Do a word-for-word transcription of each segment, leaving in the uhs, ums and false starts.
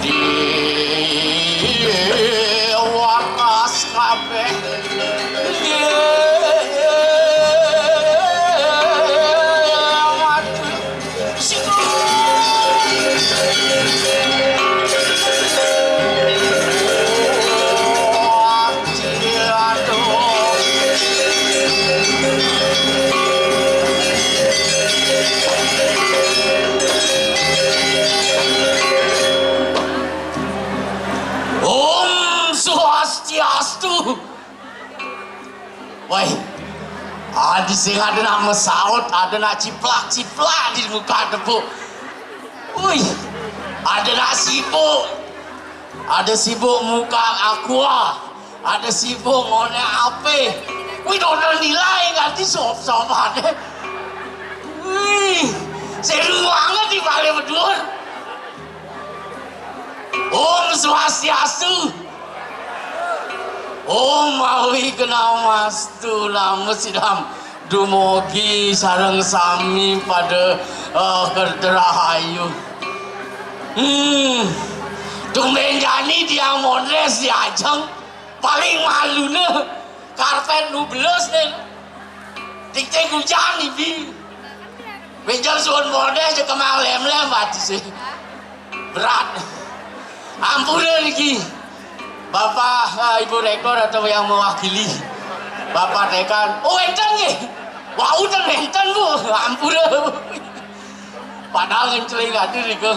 Di wakas kabeh. Om Swastiastu. Woi, adi sing ada nak mesaut, ada nak ciplak-ciplak di muka tepuk. Wih, ada nak sibuk. Ada sibuk muka aqua, ada sibuk ngonek ape. Wih, dodol nilai nganti sop-sopan. Wih, seru banget di Bali Bedur. Om Swastiastu. Om Awighnamastu Namo Sidham. Dumugi sareng sami pada eh, kerterahayu. Hmm. Tumben jani tiang mondres diajeng. Paling malune karpet nubles nih. Ting-ting hujan ibi. Benjang suwun mondres je kemang lem-lem ati sih. Berat. Ampura niki. Bapak, eh, Ibu Rektor atau yang mewakili. Bapak Dekan. Oh, enten nggih. Wau ten enten, Bu. Ampura. Padahal yang celing hadir niku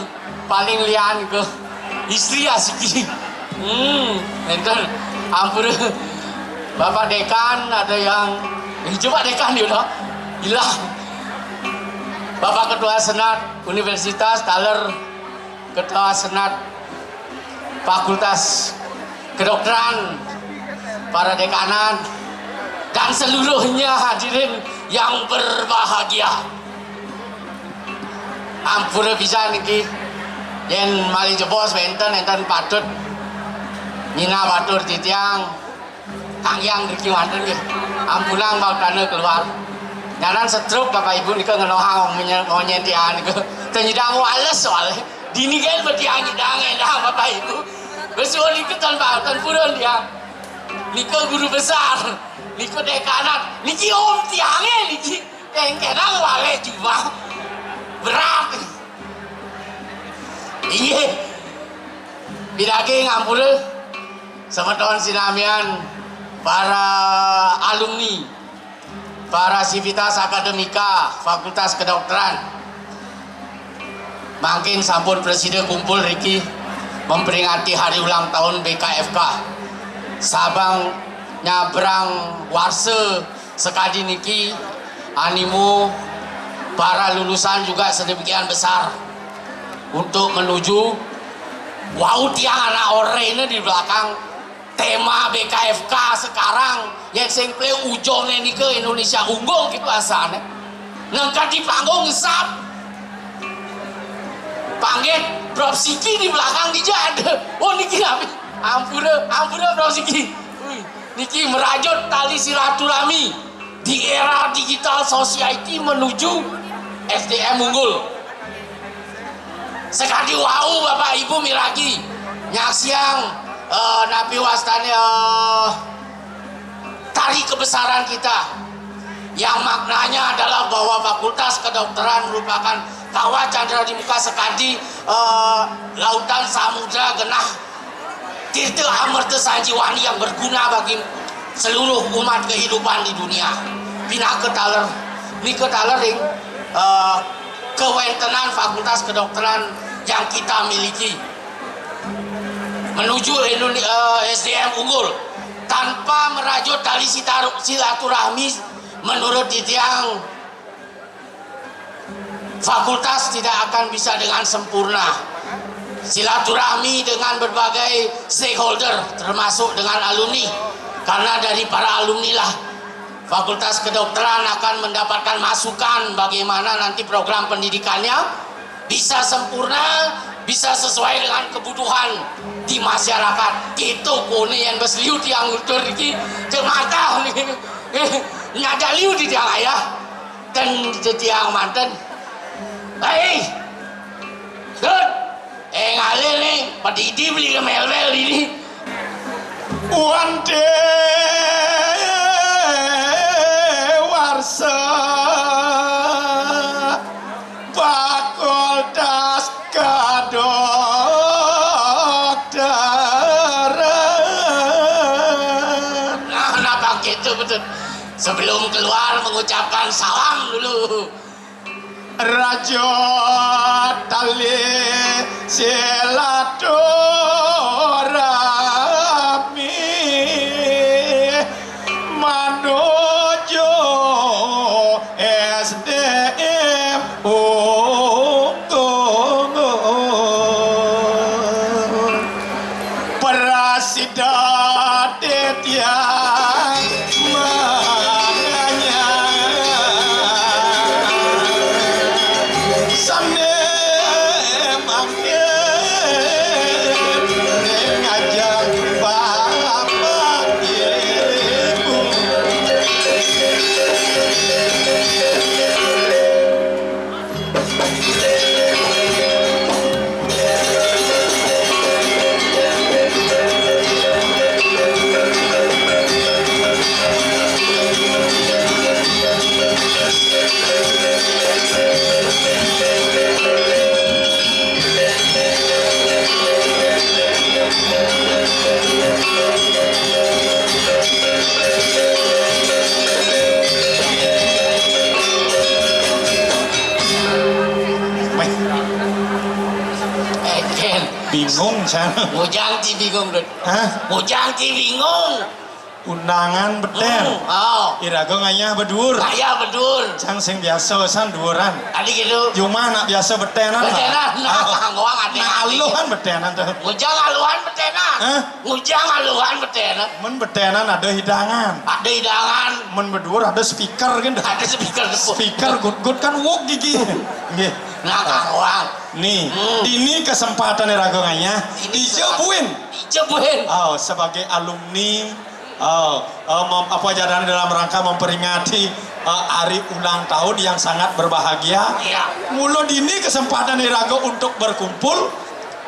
paling lian niku. Istri asiki. Hmm, enten. Ampura. Bapak Dekan ada yang eh, coba Dekan yuk, no. Gila. Bapak Ketua Senat Universitas taler Ketua Senat Fakultas Kedokteran, para dekanan, dan seluruhnya hadirin yang berbahagia. Ampura pisan niki, yen malih jebos wenten enten patut nyinah batur titiang. Kang Yang niki wonten nggih. Ampunang baktane keluar. Nyanan stroke Bapak Ibu nika ngenohang monyen tiang nika. Teu nyidang wales soalnya. Dini kan betiang nyidang endah Bapak Ibu. Besuhun nika tan tan purun tiang. Nika guru besar. Nika dekanan. Niki om tiange niki. Engkenang wale jubah. Berat. Inggih. Bidagi ngampura. Semeton sinamian para alumni, para sivitas akademika Fakultas Kedokteran. Mangkin sampun presida kumpul riki memperingati hari ulang tahun B K F K. Sabang nyabrang warsa sekadi niki animo para lulusan juga sedemikian besar untuk menuju wau tiang anak orene di belakang tema B K F K sekarang yang sing play ujone nika Indonesia unggul gitu asane. Ngangkat di panggung ngesap. Panggil drop siki di belakang di jada. Oh niki nabi. Ampura, ampura drop siki. Wih, niki merajut tali silaturahmi di era digital society menuju S D M unggul. Sekadi wau Bapak Ibu miragi nyaksiang eh, napi wastane eh, tari kebesaran kita yang maknanya adalah bahwa Fakultas Kedokteran merupakan kawah candra di muka sekadi eh, lautan samudra genah tirta amerta sanjiwani yang berguna bagi seluruh umat kehidupan di dunia. Pinaka taler, nika taler ring eh, kewentenan Fakultas Kedokteran yang kita miliki menuju Indone- eh, S D M unggul tanpa merajut tali sitar- silaturahmi menurut titiang fakultas tidak akan bisa dengan sempurna silaturahmi dengan berbagai stakeholder termasuk dengan alumni karena dari para alumni lah Fakultas Kedokteran akan mendapatkan masukan bagaimana nanti program pendidikannya bisa sempurna, bisa sesuai dengan kebutuhan di masyarakat. Itu kone yang bes liu tiang utur iki cek mata nyada liu di tiang ayah dan di tiang manten. Hei, dut, eh ngalih nih. Padidi beli ke melmel ini. Wante warsa fakultas kedokteran. Nah, kenapa gitu, betul? Sebelum keluar mengucapkan salam dulu. Raja tali silaturahmi manuju S D M unggul. Prasida titiang manganyang sane mangke ring ajeng bapak ibu. Weh, Eken. Bingung, Cang. Ngujang ti bingung, Dut. Hah? Ngujang ti bingung. Undangan beten. Hmm, oh. Iraga ngayah baduur. Ngayah baduur. Cang sing biasa san duuran. Adi gitu. Cuma nak biasa betenan lah. Betenan. Nah, oh. Ngoang adi. Nah, aluhan betenan tuh. Ngujang aluhan betenan. Hah? Ngujang aluhan betenan. Mun betenan ada hidangan. Ada hidangan. Mun baduur ada speaker kan. Ada speaker tuh. Speaker gutgut kan wuk gigi. Nggih. Nah, ngoang. Nih, hmm. Ini kesempatan iraga ngayah. Ini dija kesempatan. Buin. Dija buin. Oh, sebagai alumni, oh, eh, mem-, apa jadinya dalam rangka memperingati, eh, hari ulang tahun yang sangat berbahagia. Iya. Mula dini kesempatan iraga untuk berkumpul,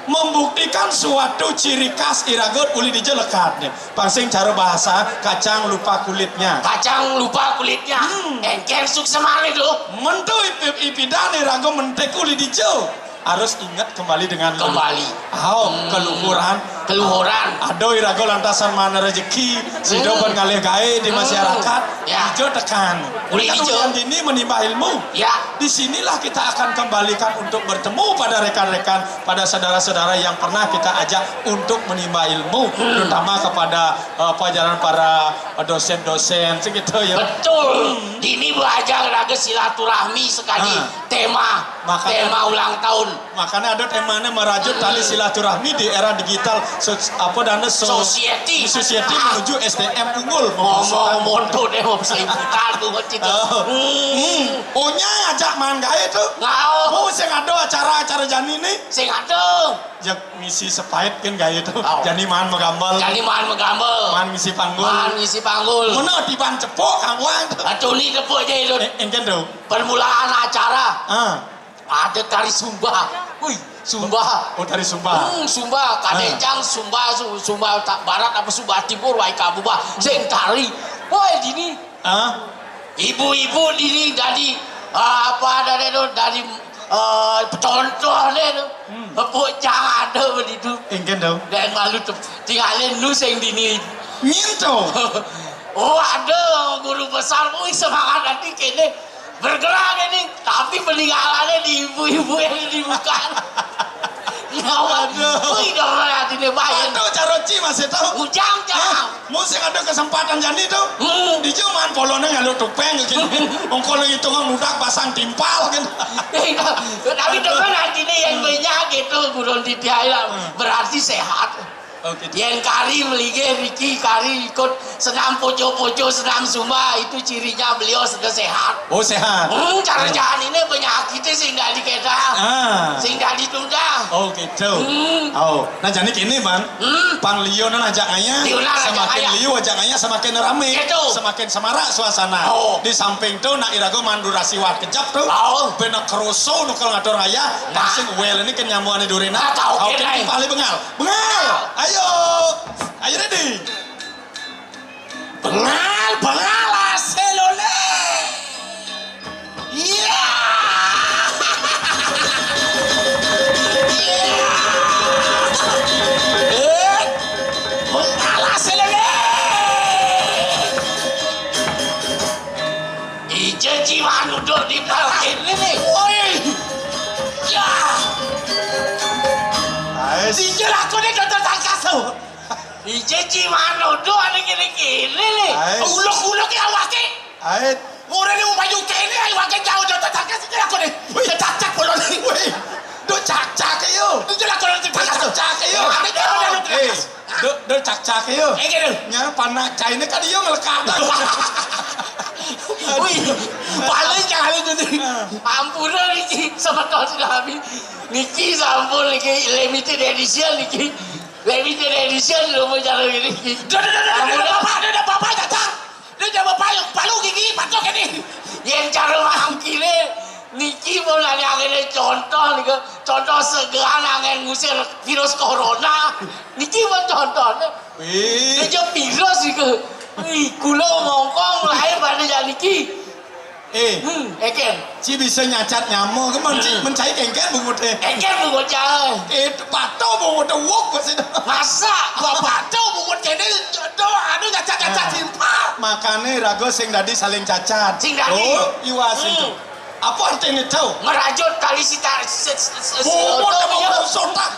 membuktikan suatu ciri khas iraga uli dija lekad nih. Pang sing cara bahasa, kacang lupa kulitnya. Kacang lupa kulitnya. Hmm. Engken suksemane tuh. Mentu ip-, ip-, ipidan iraga mentek uli dija. Harus ingat kembali dengan kembali. Aho, hmm. Keluhuran. Keluhuran. Ada iraga lantasan mana rezeki, sida hmm. Ban ngalih gawe di hmm. Masyarakat. Ya. Dija tekan. Uli dija. Kan dini menimba ilmu. Ya. Di sinilah kita akan kembalikan untuk bertemu pada rekan-rekan, pada saudara-saudara yang pernah kita ajak untuk menimba ilmu, hmm. Terutama kepada, eh, pelajaran para, eh, dosen-dosen segitu ya. Betul. Hmm. Dini belajar raga silaturahmi sekali. Ah. Tema, makanya, tema ulang tahun. Makanya ada temanya merajut tali silaturahmi di era digital, so-, apa dana so-, society. Society ah. Menuju S D M unggul. Ngomong monto deh, mau seliputan tuh, gitu. Oh. Hmm. Hmm. Onya ngajak maan gawe tuh. Ngau. Oh, sing ada acara-acara jani nih. Sing ada. Jak ngisi sepait kan gawe tuh. Oh. Jani maan magambel. Jani maan magambel. Maan ngisi panggul. Maan ngisi panggul. Mana tiban cepuk kang wang tuh. Atuni tepuk aja itu. Eh, engken tuh. Permulaan acara. Ah. Ada tari sumba. Wih, sumba. Oh, tari sumba. Hmm, sumba. Kadécang sumba, su-, sumba ta-, barat apa sumba timur, wai kabubah. Sing tari. Woi, dini. Ah? Ibu-ibu dini dari, ah, apa ada deh tuh, dari, eh, contoh deh tuh. Hmm. Bujang ada begitu. Engken dong. Dan malu tuh. Tinggalin lu sing dini. Nginto. Oh, ada guru besar. Wih, semangat nanti kene. Bergerak ini, tapi peninggalannya di ibu-ibu yang di muka. Ya Allah. Aduh. Wih, dong, hati dia bayang. Aduh, cara Ci masih tahu. Ujang, hah? Cang. Mun sing ada kesempatan jani tuh. Hmm. Di cuman polone ngalu tupeng gitu. Ongkol lagi tukang mudak pasang timpal gitu. Iya. Tapi aduh. Dengan hatinya yang hmm. Banyak gitu, gurun titiai lah. Hmm. Berarti sehat. Oke. Yén kari melinggih niki, kari ikut senam poco-poco, senam zumba, itu cirinya beliau sudah sehat. Oh, sehat. Hmm, cara jalan ini penyakitnya sing dadi kedah. Ah. Sing dadi tunda. Oh, gitu. Hmm. Oh, nah, jadi gini, Bang. Hmm. Pang liu nah ajak ngayah, liu nah ajak semakin ngayah. Liu ajak ngayah, semakin ramai. Gitu. Semakin semarak suasana. Oh. Di samping tu, nak iraga mandura siwat kejap tu. Oh. Bena kerusu nukel ngatur ngayah. Nah. Masing well ini kenyamuan di durina. Nah, tahu. Oke, kena. Paling bengal. Bengal. Ayo. Ayo, ready. Bengal, bengal, hasil oleh. Iya. Iya. Eh, bengal, hasil oleh. Ija jiwa duduk di bawah ini nih. Woi. Ya. Ais. Ija laku nih dokter tangkas tuh. Ije ciman nuduh ane kene-kene le. Ais. Uluk-uluk ya wake. Ait. Ngorene wong banyu kene ae wake jauh jauh tetangga sing aku ne. Wih. Cacak polon. Wih. Do cacak yo. Itu lah kalau tetangga. Cacak yo. Ane jauh jauh tetangga. Eh, do do cacak yo. Eh, gitu. Nya panak caine kan iyo ngelekat. Wih, paling kali jadi. Ampun iki semeton kami. Niki sampun niki limited edition niki. Lha iki Indonesia lho mau cara ngene iki. Dah, dah, dah, dah, dah, dah, bapak, dah, dah, bapak, dah, dah. Dah, dah, bapak, yang palu gigi, patok ini. Yen cara mangkile niki mau nanya ngene contoh niku, contoh segeran angin ngusir virus corona. Niki mau contohnya. Wih. Dia virus niku. Wih, kula mongkong lahir pada jam niki. Eh, hmm, eken. Ci bisa nyacat nyama ke men ci mencai kengken bungut eh. Eken bungut jauh. Eh, pato bungut wok pasti. Masa? Gua pato bungut kene do anu nyacat-nyacat simpal. Makane raga sing dadi saling cacat. Sing dadi. Oh, iwa sing tu. Apa artinya tahu? Merajut tali sita se- se- se- Bungut soto, emang iya. Sotak.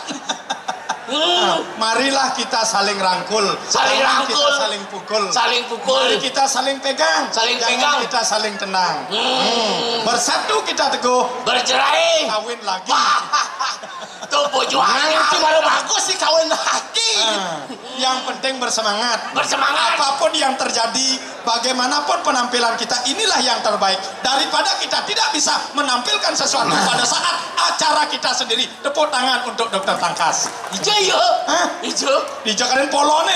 Hmm. Nah, marilah kita saling rangkul. Saling rangkul. Jangan kita saling pukul. Saling pukul. Mari kita saling pegang. Saling pegang. Jangan kita saling tendang. Hmm. Hmm. Bersatu kita teguh. Bercerai. Kawin lagi. Tuh bojo anyar. Nah, itu baru bagus sih kawin lagi. Ah, yang penting bersemangat. Bersemangat. Apapun yang terjadi, bagaimanapun penampilan kita, inilah yang terbaik. Daripada kita tidak bisa menampilkan sesuatu pada saat acara kita sendiri. Tepuk tangan untuk dokter Tangkas. Ijo yo. Hah? Ijo. Ijo kalian polone.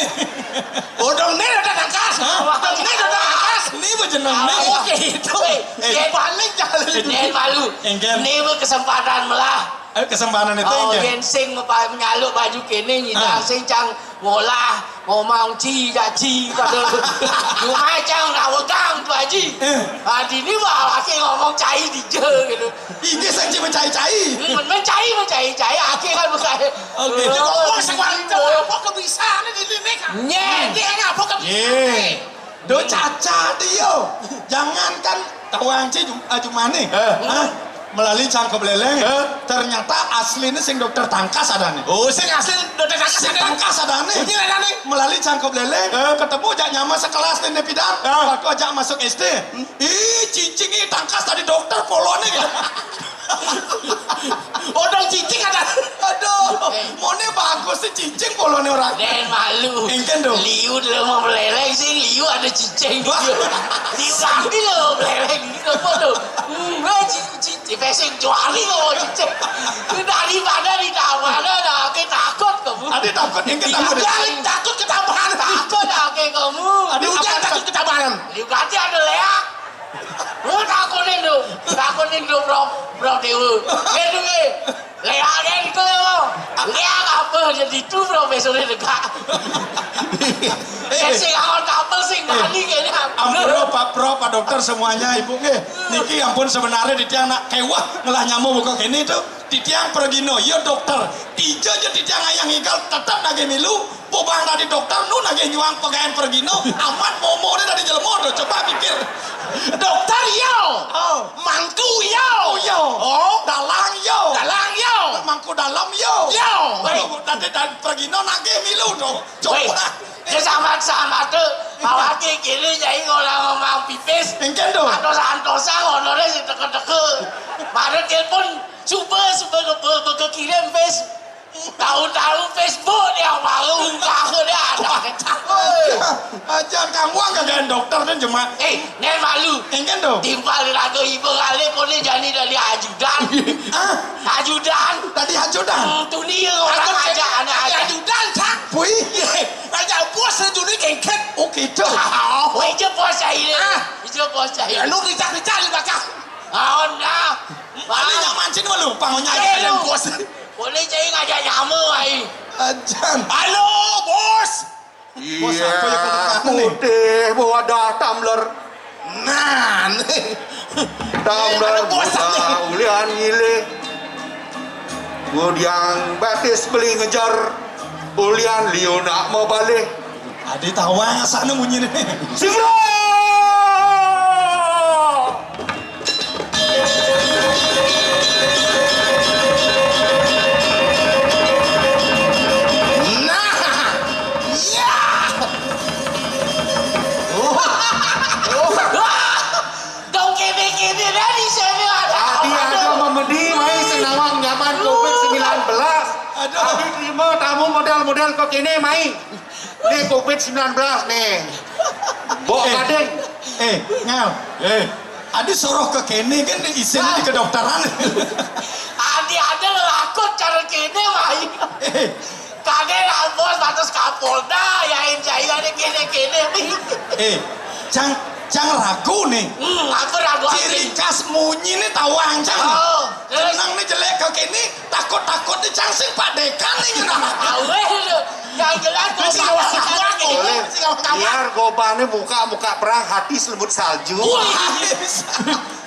Odong ne dokter Tangkas. Hah? Odong ne dokter Tangkas. Ini apa jeneng ne? Oke itu. Eh, eh, paling kali. Ini malu. Engken. Ini kesempatan melah. Eh, kesempatan itu. Oh, engken. Yen sing mepa- menyaluk baju kene nyidang, ah, sing cang ngolah ngomong ci jak ci pada cuma cang nak wegang tu aji. Eh. Ah, dini wah laki ngomong cai dije gitu. Ini saja mencai-cai. Hmm, mencai mencai cai akhir kan bukan. Oke. Dia ngomong sekarang itu apa kebisaane di sini kan? Nye. Dia ini apa kebisaane? Ye. Do cacat iyo. Jangankan tawang ci jum- ah, jumane. Eh. Hah? Melalui cangkep leleng. Eh. Ternyata asline sing dokter Tangkas adane. Oh, sing asli dokter Tangkas sing adane. Tangkas adane. Ini adane. Melalui cangkep leleng. Eh. Ketemu jak nyama sekelas nih pidan. Eh. Aku ajak masuk S D. Hmm. Ih, cicing ini Tangkas tadi dokter polone gitu. Odong cicing ada. Aduh, eh, mone bagus sih cicing polone orang. Den malu. Engken dong. Liu dulu mau meleleh sih, liu ada cicing. Wah. Liu kami lo meleleh gitu apa tuh? Hmm, eh, ci- ci- ci- pesing juari lo cicing. Daripada di kamar ada, aku takut kamu. Ada takut, engken takut. Iya, takut ketambahan. Takut aku kamu. Ada. Liu apa jangan takut? Takut ketambahan. Liu ganti ada leak. Lu takutin tuh, takutin tuh Prof, Prof Dewa. Dia tuh eh, leak dia itu ya mau. Leak apa jadi itu profesornya dekat. Eh, eh, sing awal kapal sing eh, tadi kayaknya. Ampun Pak Prof, Pak Dokter semuanya, Ibu nggih. Niki ampun sebenarnya di tiang nak kewah ngelah nyamuk buka kene tuh. Titiang pragina, ya dokter. Ija ja titiang ayah ngigal tetep nagih milu. Pobang dadi dokter nu nagih nyuang pegaen pragina. Amat momo ne dadi jelema do. Coba pikir. Dokter yo. Oh. Mangku yo. Oh, yo. Oh. Dalang yo. Dalang yo. Mangku dalam yo. Yo. Aduh, dadi dadi pragina nagih milu do. Coba. Weh, ya sama-sama tuh. Awake kene nyai ngolah ngomong pipis. Engken do. Antos-antosan honore sing teke-teke. Mare telepon. Suba, suba ke, be, be, kekirim, Fis. Tahu-tahu Facebook dia baru ungkap dia. Woi, aja kang wang kagak dokter dan jema. Eh, nén malu. Engken tuh. Timpal raga iba ngalih koné jani dari ajudan. Ah, ajudan. Tadi ajudan. Hmm, tuni orang aja, anak aja. Ajudan, Cak. Wih. Raja bos itu nih kengket. Oh, gitu. Wah, itu bos saya. Ah. Itu bos saya. Anu ricak-ricak di belakang. Oh, nah. Ini nyaman sih malu, pangonya aja yang bos. Boleh cai ngajak nyama ai. Ajan. Halo, bos. Bos apa ya, kok putih bawa dah tumbler. Nah, nih. Tumbler bos buka nih. Ulian ngilih. Kemudian batis beli ngejar. Ulian liu nak mau balik. Adi tawang sana bunyi nih. Sigra! Nah, ya. Oh. Oh. Dong kene-kene dah di sana ada. Adi ada memedi, mai sing nawang nyaman covid sembilan belas. Aduh. Adi terima tamu model-model kok kene, mai. Nih covid sembilan belas nih. Bok eh, Gading. Eh, Ngal. Eh. Adi suruh ke kene kan isin di kedokteran. Adi ada lakut cara kene, mai. Eh. Kagak lah bos, batas Kapolda, yain saya ada kene-kene. Eh, cang, cang ragu nih. Hmm, apa ragu? Ciri khas munyi nih tawang cang. Oh, terus? Jenang nih jelek kaki ini, takut-takut nih cang sing Pak Dekan nih jenang. Aweh lu. Yang jelas gua sing awak kawan nih. Boleh. Sing awak kawan. Biar gobane muka-muka perang, hati selembut salju. Wih.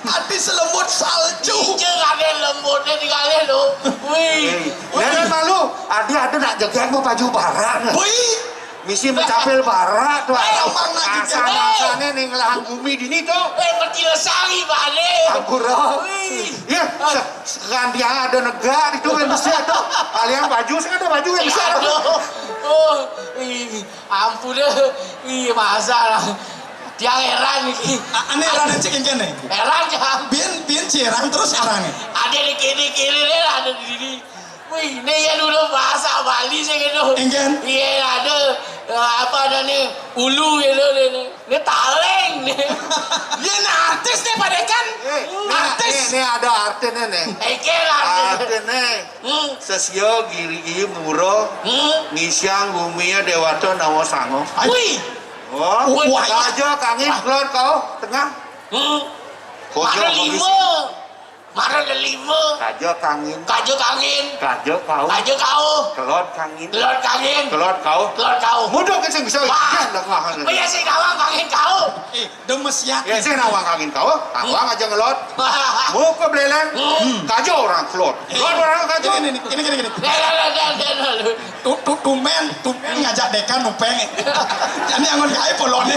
Hati selembut salju. Iya, ada lembutnya di kali lu. Wih. Hei, jangan malu. Adi ada nak jegang mau baju barak. Wih. Misi mencapil barak tuh. Gampang nak jegang. Asal-asalnya nih ngelahan bumi dini tuh. Eh, peti lesari balik. Ampura. Wih. Iya, se- sekarang dia ada negak itu yang besar tuh. Kalian baju, saya ada baju yang besar. Iya, aduh. Oh, ih, ampun deh. Ih, masa lah. Dia heran nih. Ane heran cek yang kene. Heran ya. Bin bin cirang terus heran nih. Ada di kiri kiri nih, ada di sini. Wih, ini ya dulu bahasa Bali sih gitu. Engken. Iya, ada eh, apa ada nih ulu gitu nih. Ini taleng nih. Dia nih artis nih, Pak Dekan. Eh, artis. Nih, nih ada artisnya nih. Engken artis. Artisnya. Hmm. Sesio giri giri muro. Hmm. Ngisiang bumi ya dewata nawa sango. Wih. Oh, wah, iya. Kaja kangin keluar kau tengah. Hmm. Kaja lima. Mara lelima. Kaja kangin. Kaja kangin. Kaja kau. Kaja kau. Kelot kangin. Kelot kangin. Kelot kau. Kelot kau. Mudah ke sing bisa. Wah. Iya, lengah. Iya sing nawang kangin kau. Eh, demes ya. Ya sing nawang kangin kau. Nawang aja ngelot. Muka beleleng. Hmm. Kaja orang kelot. Kelot orang kaja. Ini, ini, ini, ini, ini. Leh, leh, leh, leh, leh, leh. Tu- tu- Tumben, tumben ngajak Dekan nupeng. Jadi anggon kae polone.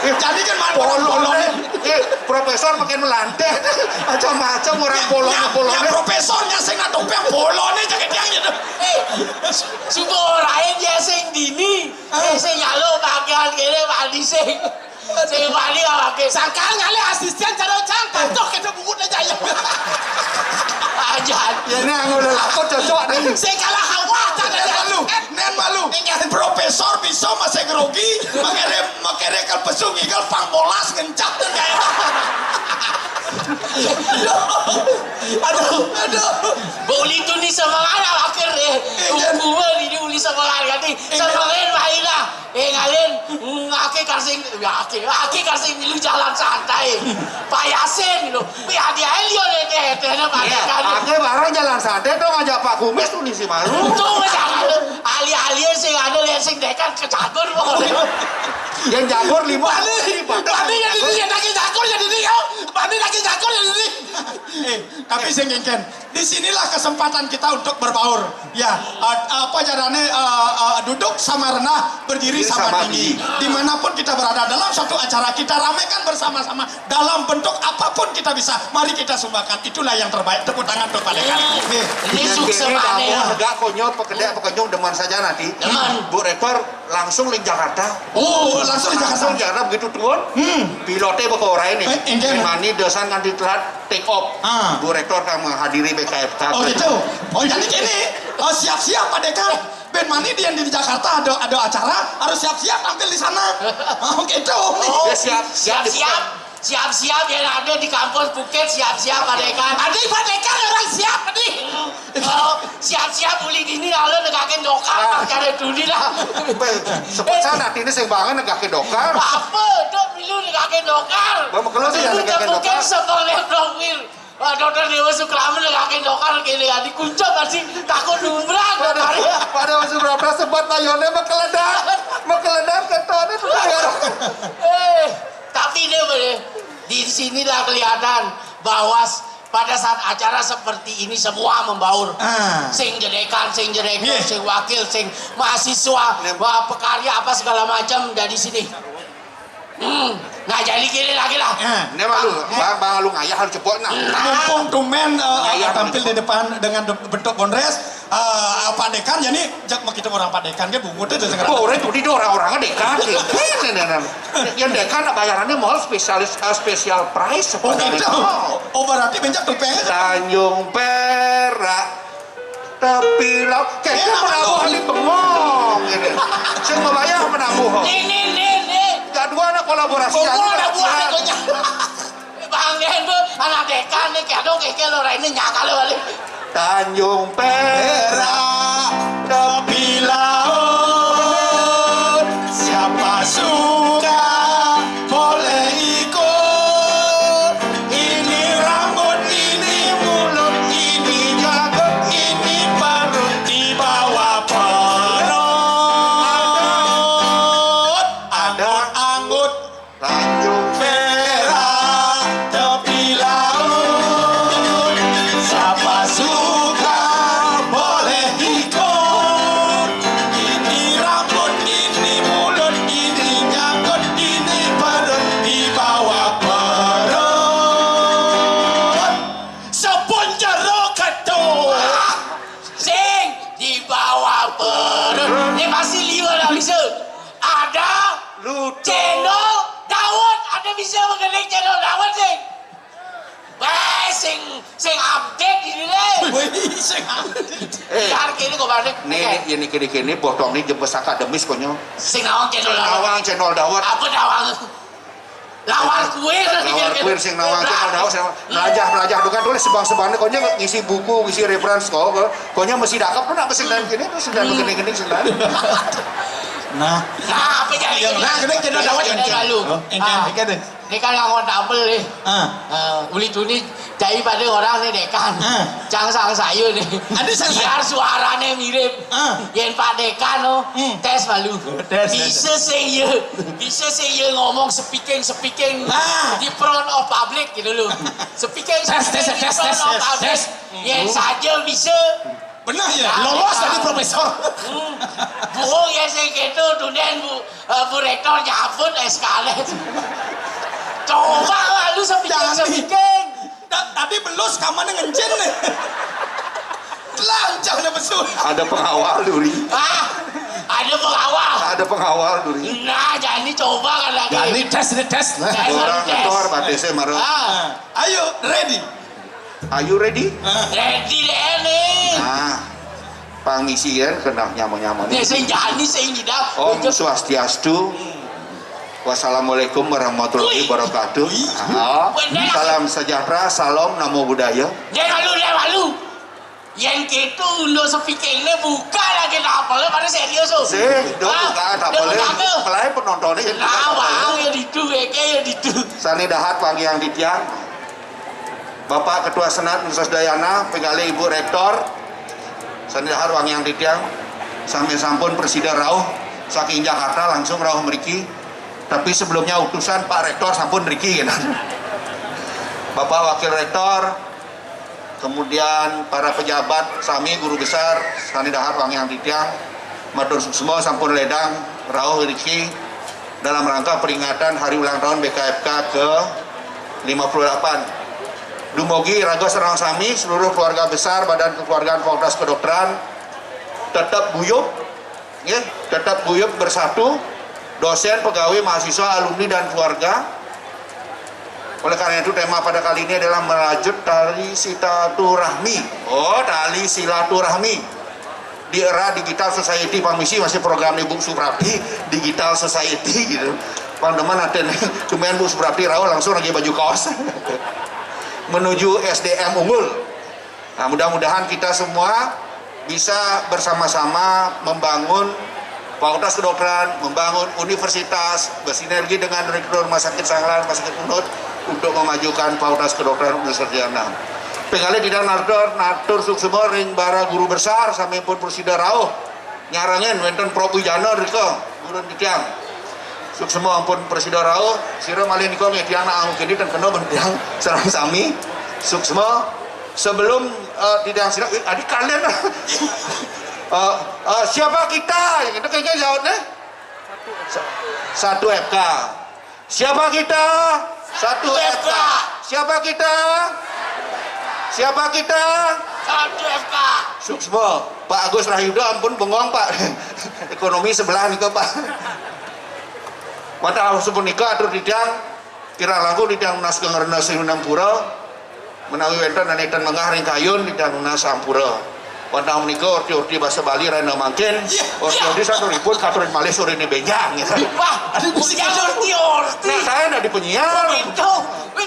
Jadi kan man polone. Eh, profesor makin melantik. Macam-macam orang polone, ya, polone. Ya, profesornya sing nak tupeng polone, jangan dia gitu. Eh, su- subuh lain dia sing dini. Eh, sing nyalo bagian kene Pak Dising. Sing Bali awake. Sangkaan ngalih asisten cara cang, patuh kena bungut aja ya. Ajan. Ya, ini anu lelakon cocok nih. Sing kalah hawa, cara malu. Nen malu. Nen profesor bisa masih grogi, makere makere kal pesung igal pang bolas ngencap tuh kayak. Aduh, aduh. Boli tu ni sama anak akhir deh. Hukuman ini uli sama anak. Sama lain baiklah. Eh, ngalin, mm, ake kasing, ya, ake, ake kasing milu jalan santai. Payasin gitu. Pi hati ae liyo lete hetene. Iya, pakai kan. Ake barang jalan santai dong, ajak Pak Kumis tuh ngisi malu. Untung wis ada. Ahli-ahli sing ada lihat sing dekat ke catur, pokoknya. Yang jagur lima. Bani, bani yang ini yang lagi jagur yang ini ya. Bani lagi jagur yang ini. Eh, tapi sing ngengken. Disinilah kesempatan kita untuk berbaur. Ya, eh, apa jadinya eh, eh, duduk sama rendah, berdiri sama tinggi. Dimanapun kita berada dalam satu acara, kita ramaikan bersama-sama dalam bentuk apapun kita bisa. Mari kita sumbangkan. Itulah yang terbaik. Tepuk tangan untuk Pak Dekan. Oke. Ini sukses. Enggak konyol, pekedek, pekenyung demen saja nanti. Demen. Bu Rektor langsung di Jakarta. Oh, langsung di Jakarta. Langsung Jakarta begitu turun. Hmm. Pilotnya beko orai nih. Eh, engken. Mani desan nganti telat take off. Ah. Bu Rektor kamu hadiri B K F K. Oh gitu. Oh, jadi gini. Oh, siap-siap, Pak Dekan. Ben Mani di, di Jakarta ada, ada acara, harus siap-siap tampil di sana. Oh, gitu. Oh, siap, siap, siap. Siap-siap yang ada di kampus Phuket, siap-siap, Pak Dekan. Adi, Pak Dekan orang siap, Adi. Oh, siap-siap uli dini lalu negakin dokar, ah, cari duni lah. Sebut sana, ini sing banget negakin dokar. Apa? Dok, milu negakin dokar. Bapak kalau sih negakin dokar. Sekolah profil. Wah, dokter Dewa Sukramen lagi dokar kene ya, dikuncap pasti takut numbrang. Pada, pada masuk berapa sebat layonnya mekeledan, mekeledan ketone tuh. Eh, tapi ini boleh. Di sinilah kelihatan bahwa pada saat acara seperti ini semua membaur. Ah. Sing jerekan, sing jerekan, yeah, sing wakil, sing mahasiswa, wah, pekarya apa segala macam dari sini. Hmm. Nah, jadi gini lagi lah. Ya. Ini malu, bang, bang lu ngayah harus cepot nah. Mumpung tumen uh, tampil di depan dengan bentuk Bondres, uh, Pak Dekan, jadi jak mau kita orang Pak Dekan kan bungut itu sekarang. Oh, orang itu di orang-orang Dekan. Ini nah, yang Dekan bayarannya mau spesialis uh, special price. Oh gitu. Oh berarti bencak tuh pengen. Tanjung Perak. Tapi laut kayaknya pelabuhan ini bengong ini. Sing membayar menabuh. Nih nih nih nih. Gak dua anak kolaborasi. Bengong ada buah. Bang Nen bu, anak dekan nih kadang kayaknya lo ini nyakal balik. Tanjung Perak tepi laut. Siapa suka boleh ikut. Ini rambut, ini mulut, ini jagut, ini perut, di bawah perut ada anggut. Tanjung Perak tepi laut. Siapa suka boleh ikut. Ini rambut, ini mulut, ini nyangkut, ini perut, di bawah perut. Sepun jeruk ketuk. Sing di bawah perut. Ini pasti liur lah bisa. Ada lu cendol Daud. Ada bisa mengenai cendol Daud sing. Wah, sing sing update ini deh. Wih, sing update. Eh, ini kok balik. Nih, ini kini kini botong ini jebes akademis konyo. Sing nawang cendol Daud. Nawang cendol Daud. Apa nawang? Lawar kuir. Lawar kuir sing nawang sing nawang. Melajah melajah dengan tulis sebang-sebangnya konyo ngisi buku, ngisi reference kok. Konyo mesti dakep tuh nak sing dan kini tuh sing dan begini-gini sing dan. Nah. Nah, apa jadi? Nah, kena cendol Daud yang lalu. Ini kan nggak mau double nih. Ah. Uh, uli tuni Daripada orang ni dekan. Ha. Cang sang saya ni. Ada sang saya. Biar suaranya mirip. Ha. Yang Pak Dekan tu, hmm, tes malu. Tes. Bisa saya, bisa saya ngomong speaking, speaking ha, di front of public gitu loh. Speaking, tes, speaking tes, di tes, front tes, of tes, public. Tes. Yang saja bisa. Benar ya, lolos tadi profesor. Hmm. Buung ya saya gitu, tunden bu, uh, bu rektor nyabut eskalet. Coba lah lu speaking, speaking. Tadi belus kamane ngencin nih. Telanjang nih besul. Ada pengawal duri. Ah, ada pengawal. Ada pengawal duri. Nah, jadi coba kan lagi. Jadi tes nih tes. Orang ketor batese maro. Ah. Ayo, ready. Are you ready? Ah. Ready deh nih. Nah, pangisian kena nyama-nyama nih. Sing jani sing ini dah. Om Swastiastu. Wassalamualaikum warahmatullahi wabarakatuh. Ah, salam sejahtera, salam namo buddhaya. Dia lalu, dia lalu. Yang itu untuk speaking ini buka lagi tapel pada serius tu. Sih, dia buka tapel. Mulai penontonnya jadi. Nah, bang, ya ditu, ya ditu. Sani dahat panggiang titiang. Bapak Ketua Senat Universitas Dayana, penggali Ibu Rektor, sani dahat wangiang titiang, sami sampun presida rauh saking Jakarta langsung rauh meriki. Tapi sebelumnya utusan Pak Rektor sampun meriki gitu. Bapak Wakil Rektor, kemudian para pejabat sami guru besar, sani dahat wangiang titiang, matur suksma sampun ledang rauh meriki dalam rangka peringatan hari ulang tahun B K F K ke lima puluh delapan. Dumogi raga sareng sami seluruh keluarga besar Badan Kekeluargaan Fakultas Kedokteran tetap guyup, nggih, tetap guyup bersatu, dosen, pegawai, mahasiswa, alumni dan keluarga. Oleh karena itu tema pada kali ini adalah merajut tali silaturahmi. Oh, tali silaturahmi. Di era digital society, pamisi masih program Ibu Suprapti, digital society gitu. Pang demen aten, cuman Bu Suprapti rauh langsung lagi baju kaos. Menuju S D M unggul. Nah, mudah-mudahan kita semua bisa bersama-sama membangun Fakultas Kedokteran, membangun universitas, bersinergi dengan Rektor Rumah Sakit Sanglah, Rumah Sakit Unhud untuk memajukan Fakultas Kedokteran Universitas Jana. Penggalih titiang natur, natur suksma ring para guru besar, sami pun prasida rauh nyarengin wénten Prabu Jana rika, gurun titiang. Suksma ampun prasida rauh, sira malih nika nggih titiang nak anggo kene ten kena ben titiang sareng sami. Suksma sebelum eh, titiang sira eh, adi kalian eh, eh, siapa kita? Yang itu kayaknya jawabnya Sa- satu F K. Siapa kita? Satu F K. Siapa kita? Siapa kita? Satu F K. Suksma. Pak Agus Rahyuda ampun bengong, Pak. Ekonomi sebelah nika, Pak. Wantah sapunika atur titiang kirang langkung titiang nunas geng rena sinuhun ampura. Menawi wénten anétan menggah ring kayun titiang nunas ampura. Wantah menika orti-orti basa Bali rena mangkin. Iya, orti-orti iya. Saturipun katur malih sorine benjang. Wah, aduh, bisa orti-orti. Nah, saya dari penyiar. Itu,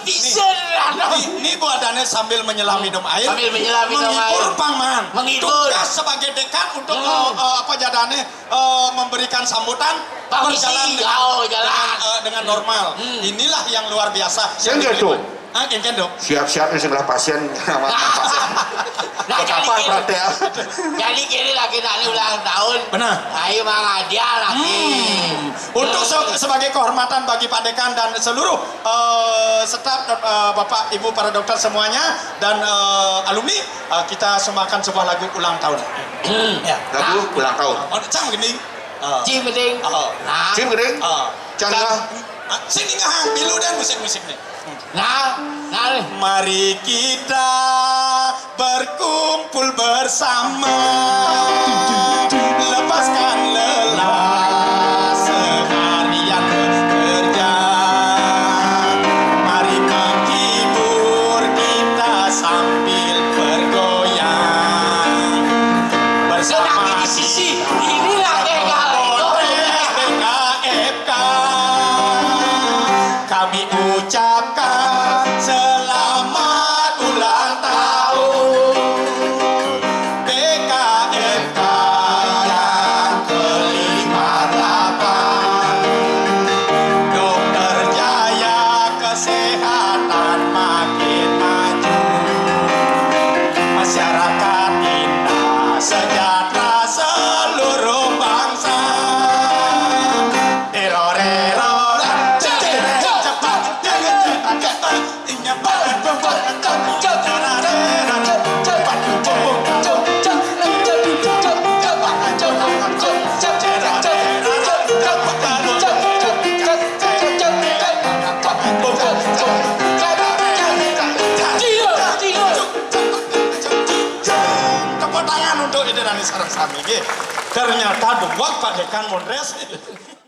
bisa. Ini, ini Bu Adane sambil menyelam minum air. Sambil menyelam minum air. Menghibur Paman. Menghibur. Tugas sebagai dekan untuk eh, eh, apa jadane eh, memberikan sambutan. Permisi. Berjalan dengan, oh, jalan. Dengan, eh, dengan normal. Inilah yang luar biasa. Yang gitu. Ah, yang gitu. Siap-siap nih sebelah pasien. Sama pasien. Nah, jadi kapan gini. Praktek? Jadi gini lagi nak ulang tahun. Benar. Ayo Mang Adia lagi. Untuk se- sebagai kehormatan bagi Pak Dekan dan seluruh eh, staf eh, Bapak Ibu para dokter semuanya dan eh, alumni, eh, kita sembahkan sebuah lagu ulang tahun. Ya. Lagu ulang tahun. Oh, cang gini. Ah. Cim Geding. Oh. Nah. Cim Geding. Ah. Cang. Cang. Ah, sini ngahang dulu dan musik-musik nih. Nah, nah. Mari kita berkumpul bersama. Lepaskan lelah seharian bekerja. Mari menghibur kita sambil bergoyang bersama. Ini lagi kalau Polres B K F K. Kami ucapkan selamat ulang tahun B K F K yang kelima delapan. Dokter Jaya kesehatan makin maju. Masyarakat indah sejahtera seluruh bangsa. Tepuk tangan untuk ide dan sarang sami. Ternyata dua Pak Dekan Mondres.